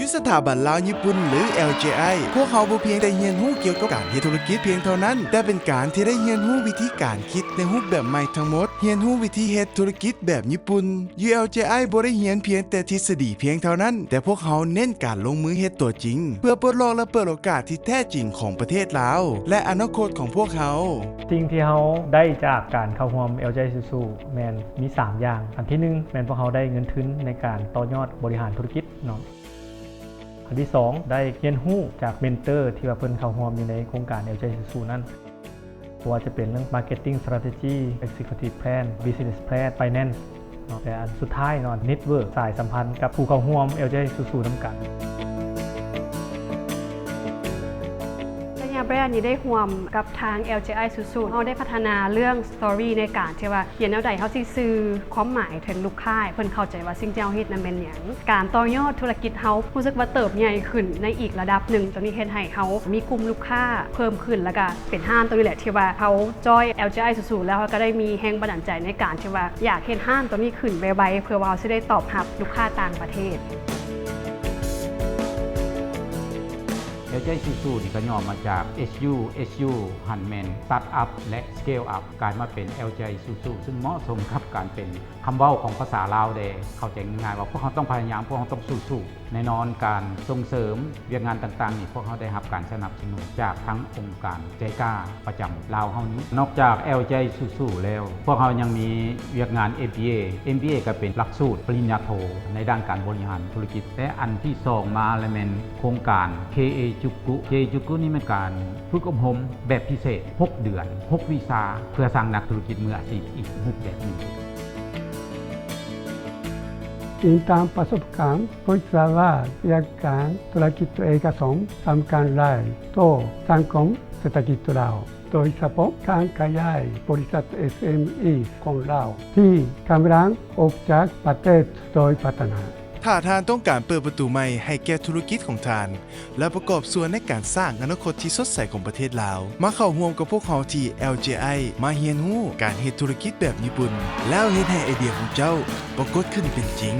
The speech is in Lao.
ຢູ່ສະຖາບັນລາວຍີ່ປຸ່ນ ຫຼື ແອລຈີໄອ ພວກເຮົາບໍ່ພຽງແຕ່ຮຽນຮູ້ກ່ຽວກັບການເຮັດທຸລະກິດພຽງເທົ່ານັ້ນ, ແຕ່ເປັນການທີ່ໄດ້ຮຽນຮູ້ວິທີການຄິດໃນຮູບແບບໃໝ່ທັງໝົດ, ຮຽນຮູ້ວິທີເຮັດທຸລະກິດແບບຍີ່ປຸ່ນ. ຢູ່ ແອລຈີໄອ ບໍ່ໄດ້ຮຽນພຽງແຕ່ທິດສະດີພຽງເທົ່ານັ້ນ, ແຕ່ພວກເຮົາເນັ້ນການລົງມືເຮັດຕົວຈິງ ເພື່ອປົດລັອກ ແລະ ເປີດໂອກາດທີ່ແທ້ຈິງຂອງປະເທດລາວ ແລະ ອະນາຄົດຂອງພວກເຮົາ. ສິ່ງທີ່ເຮົາໄດ້ຈາກການເຂົ້າຮ່ວມ ແອລຈີໄອ Isuzu ແມ່ນມີສາມຢ່າງ. ອັນທີໜຶ່ງ ແມ່ນພວກເຮົາໄດ້ເງິນທຶນໃນການຕໍ່ຍອດບໍລິຫານທຸລະກິດເນາະ. ອັນທີສອງ ໄດ້ຮຽນຮູ້ຈາກເມັນເຕີທີ່ວ່າເພິ່ນເຂົ້າຮ່ວມຢູ່ໃນໂຄງການ ແອລຈີໄອ Isuzu ນັ້ນ, ບໍ່ວ່າຈະເປັນເລື່ອງ Marketing Strategy, Executive Plan, Business Plan, Finance ເນາະ ແລະ ອັນສຸດທ້າຍເນາະ Network ສາຍສຳພັນກັບຜູ້ເຂົ້າຮ່ວມ ແອລຈີໄອ Isuzu ນຳກັນ. ໄລຍະແບຣນນີ້ໄດ້ຮ່ວມກັບທາງ ແອລຈີໄອ Isuzu ເຮົາໄດ້ພັດທະນາເລື່ອງ story ໃນການທີ່ວ່າ ຂຽນແນວໃດເຮົາຊິສື່ຄວາມໝາຍເຖິງລູກຄ້າ ໃຫ້ເພິ່ນເຂົ້າໃຈວ່າສິ່ງທີ່ເຮົາເຮັດນັ້ນແມ່ນຫຍັງ. ການຕໍ່ຍອດທຸລະກິດເຮົາຮູ້ສຶກວ່າເຕີບໃຫຍ່ຂຶ້ນໃນອີກລະດັບໜຶ່ງ, ຕົວນີ້ເຮັດໃຫ້ເຮົາມີກຸ່ມລູກຄ້າເພີ່ມຂຶ້ນ, ແລ້ວກະເປັນຮ້ານຕົວນີ້ແຫຼະທີ່ວ່າເຮົາຈອຍ ແອລຈີໄອ Isuzu ແລ້ວເຮົາກະໄດ້ມີແຮງບັນດານໃຈໃນການທີ່ວ່າຢາກເຮັດຮ້ານຕົວນີ້ຂຶ້ນໄວໆ ເພື່ອວ່າເຮົາຊິໄດ້ຕອບຮັບລູກຄ້າຕ່າງປະເທດ. ແອລຈີໄອ Isuzu ນີ້ກະຫຍໍ້ມາຈາກ ເອັດ ຢູ ເອັດ ຢູ ຫັ້ນແມ່ນ Start Up ແລະ Scale Up ກາຍມາເປັນ ແອລຈີໄອ Isuzu ຊຶ່ງເໝາະສົມກັບການເປັນ ຄຳເວົ້າຂອງພາສາລາວແດ່ ເຂົ້າໃຈງ່າຍໆວ່າພວກເຮົາຕ້ອງພະຍາຍາມ, ພວກເຮົາຕ້ອງສູ້ໆ. ແນ່ນອນການສົ່ງເສີມວຽກງານຕ່າງໆນີ້ ພວກເຮົາໄດ້ຮັບການສະໜັບສະໜູນຈາກທັງອົງການ JICA ປະຈຳລາວເຮົານີ້. ນອກຈາກ ແອລຈີໄອ Isuzu ແລ້ວ ພວກເຮົາຍັງມີວຽກງານ ເອັມບີເອ, ເອັມບີເອ ກໍເປັນຫຼັກສູດປະລິນຍາໂທໃນດ້ານການບໍລິຫານທຸລະກິດ ແລະ ອັນທີສອງມາລະແມ່ນໂຄງການ ເຄເອ ຈຸກກຸ, ເຄເອ ຈຸກກຸນີ້ແມ່ນການຝຶກອົບຮົມແບບພິເສດ ຫົກເດືອນ ຫົກວິຊາ ເພື່ອສ້າງນັກທຸລະກິດມືອາຊີບອີກຮູບແບບໜຶ່ງ. ອີງຕາມປະສົບການ, ໂດຍສາມາດວຽກງານທຸລະກິດເອກະຊົນສຳຄັນຫຼາຍຕໍ່ສັງຄົມເສດຖະກິດລາວ, ໂດຍສະເພາະການຂະຫຍາຍບໍລິສັດ ເອສເອັມອີ ຂອງລາວ ທີ່ກຳລັງອອກຈາກປະເທດດ້ອຍພັດທະນາ. ຖ້າທ່ານຕ້ອງການເປີດປະຕູໃໝ່ໃຫ້ແກ່ທຸລະກິດຂອງທ່ານ ແລະ ປະກອບສ່ວນໃນການສ້າງອະນາຄົດທີ່ສົດໃສຂອງປະເທດລາວ, ມາເຂົ້າຮ່ວມກັບພວກເຮົາທີ່ ແອລຈີໄອ ມາຮຽນຮູ້ການເຮັດທຸລະກິດແບບຍີ່ປຸ່ນ ແລ້ວເຮັດໃຫ້ໄອເດຍຂອງເຈົ້າປາກົດຂຶ້ນເປັນຈິງ.